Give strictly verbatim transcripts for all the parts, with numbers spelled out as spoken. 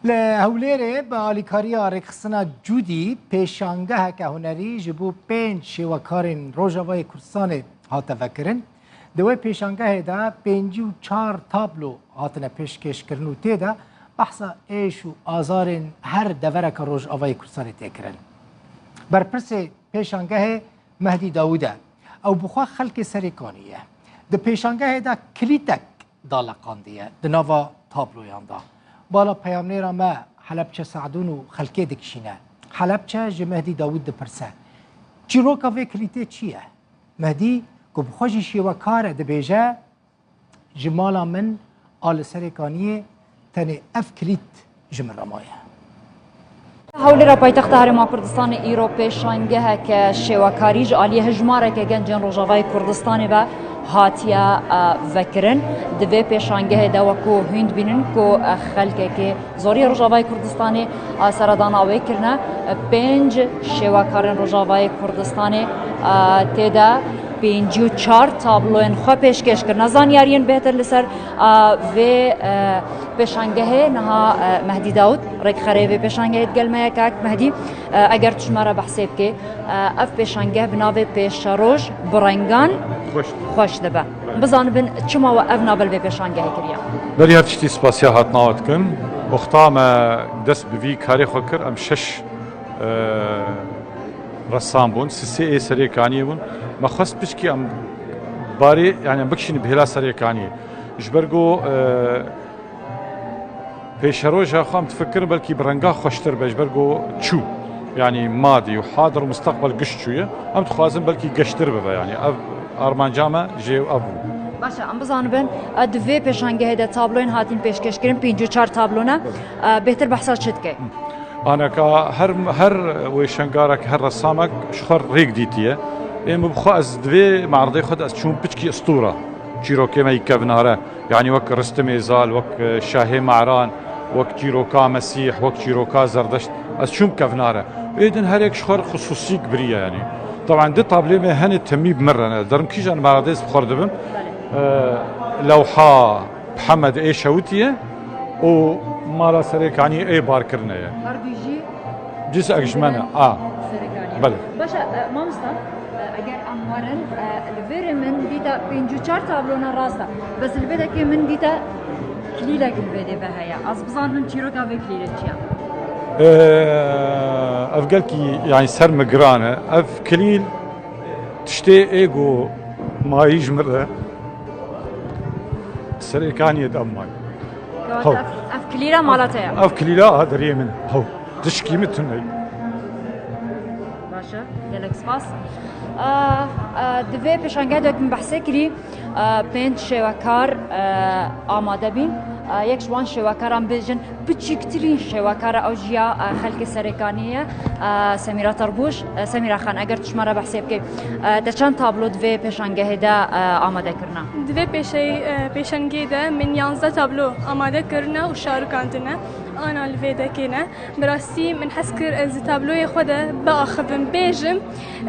Li Hewlêrê bi alîkariya rêkxistina Cûdî pêşangeheke hunerî ji bo pênc şêwekarên Rojavayê Kurdistanê hate vekirin. Di wê pêşangehê de pêncî û çar tablo hatine pêşkêşkirin û tê de behsa êş û azarên her devereke Rojavayê Kurdistanê tê kirin. Berpirsê pêşangehê Mehdî Dawûd e. Ew bi xwe xelkê Serêkanî ye. Di pêşangehê de kilîtek daleqandiye di nava tabloyan de. Bala peyamnêra me Helebçe Se'dûn û xelkê dikişîne. Helebçe ji Mehdî Dawûd dipirse, çîroka vê kilîtê çi ye? Mehdî, ku bi xwe jî şêwekar e, dibêje, ji mala min a li Serêkaniyê tenê ev kilît ji min re maye. Hewlêra paytexta Herêma Kurdistanê îro pêşangeheke şêwekarî ji aliyê hejmareke gencên Rojavayê Kurdistanê ve hatiye, e, vekirin. Di vê pêşangehê de wekû hûn dibînin ku, e, xelkekê zoriyê Rojavayê Kurdistanê, e, seredana wê kirine. E, pênc şêwekarên Rojavayê Kurdistanê, e, tê de pêncî û çar tabloyên xwe pêşkêş kirine. Zanyariyên bêhtir li ser, a, vê, e, pêşangehê niha, e, Mehdî Dawûd, rêkxerê vê pêşangehê digel me ye. Kak Mehdî, e, eger tu ji me re behsê bikê, e, ev pêşangeh bi navê Pêşeroj bi rengan Xweş. Xweş dibe. Bizanibin çima we ev navê li vê pêşangehê kiriye? Berî her tiştî spasiya hatina we dikin. Wexta me dest bi vî karê xwe kir, em şeş e, ressam bûn, sisê ê Serêkaniyê bûn. Me xwest pişkî em barê, yani em bikişînin bi hêla Serêkaniyê. Ji ber ku, e, pêşeroja xwe em difikirin belkî bi renga xweştir be, ji ber ku çû. Yani madî û hadir û misteqbel giş çûye. Em dixwazin belkî geştir bibe, yani ev armanca me jê ev bû. Baş e, em bizanibin, e, di vê pêşangehê de tabloyên hatin pêşkêşkirin, pêncî û çar tablo ne. E, bêhtir behsa çi dike? Aneka her, her wêşengarek, her resamek ji xwe rêk dîtiye. Ê min bi xwe ez di vê me'redê xwe de ez çûm piçkî stûra. Çîrokê me yî kevnare. Yanî wek Ristimê Zal, wek, e, Şahê Me'ran, wek çîroka Mesîh, wek çîroka Zerdeşt. Ez çûm kevnare. Ê din her yek ji xwe xusûsîk biriye yanî. Taban di tablê me hene temî bi min re ne. Derim kîjan me'redê ez bi xwe re dibim. E, lewha Mihemed ê şewitiye û mala Serêkanî ê barkirine ye. Her du jî Cîs ek ji me ne. A. Serêkanî. Belê. Baş e, e, mamosta, e, eger em werin, e, li vê rê min dîta pêncî û çar tablona rast e. Bes li vê dekê min dîta kilîlek li vê dê ve heye. Ez bizanibim çîroka vê kilîlê çi ye? Ee, ev gelkî, yani ser min giran e. Ev kilîl tiştê ê ku mayî ji min re Serêkaniyê de mayî. Kewata Haw. Ev, ev kilîla mala te ye? Ev kilîla a deriyê min. Haw. Tişkî min tune. Baş e, gelek spas. A, a, di vê pêşangehê de min behsê kirî, a, pênc şêwekar, a, amade bîn. A, yek ji wan şêwekaran bêjin, piçîktirîn şêwekara ew jî ya, a, xelkê Serêkaniyê ye. A, Semîra Terbuş. A, Semîra Xan, eger tu ji me re behsê bikî, a, te çend tablo di vê pêşangehê de, a, amade kirine? Di vê pêşey-, e, pêşangehê de min yanzdeh tablo amade kirine û şarikandine. Ana li vê dekê ne. Bi rastî min hez kir ez di tabloyê xwe de biaxivim, bêjim,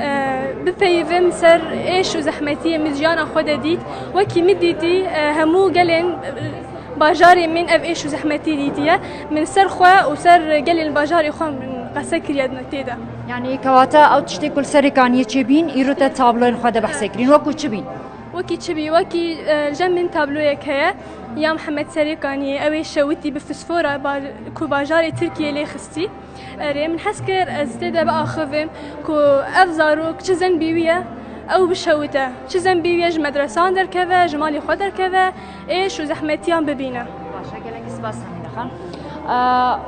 e, bipeyivim ser êş û zehmetiyê min jiyana xwe de dît. Wekî min dîtî, e, hemû gelên, e, bajarê min ev êş û zehmetî dîtiye. Min ser xwe û ser gelên bajarê xwe min qese kiriye di tê de. Yanî kewata ew tiştê ku li Serêkaniyê çêbîn, îro te tabloyên xwe de behsê kirîn. Wekû çi bîn? Wekî çi bî? Wekî, e, cem min tabloyek heye ya Mihemed Serêkaniyê, ew ê şewitî bi fosfora ba-, ku bajarê Tirkiyê lê xistî. Erê, min hez kir ez tê de biaxivim ku ev zarok çi zenbî wî ye, ew bişewite. Çi zenbî wî ye ji medresan derkeve, ji malê xwe derkeve, êş û zehmetiyan bibîne. Baş e, gelek spas Semîra Xan. E,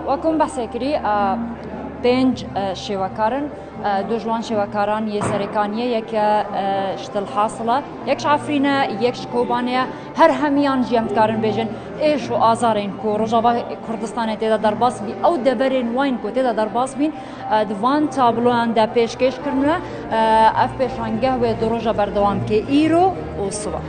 wek hûn behsê kirî, e, pênc, e, şêwekar in. E, du ji wan şêwekaran yê Serêkaniyê, yek e, e, ji Til Hasil e, yek ji Efrîn e, yek ji Kobanê ye. Her hemiyan jî em dikarin bêjin êş û azarên ku Rojava Kurdistanê tê de derbas bî, ew deverên wayên ku tê de derbas bîn, e, di van tabloyan de pêşkêş kirine. E, ev pêşangeh wê du roja berdewam bike, îro û siba.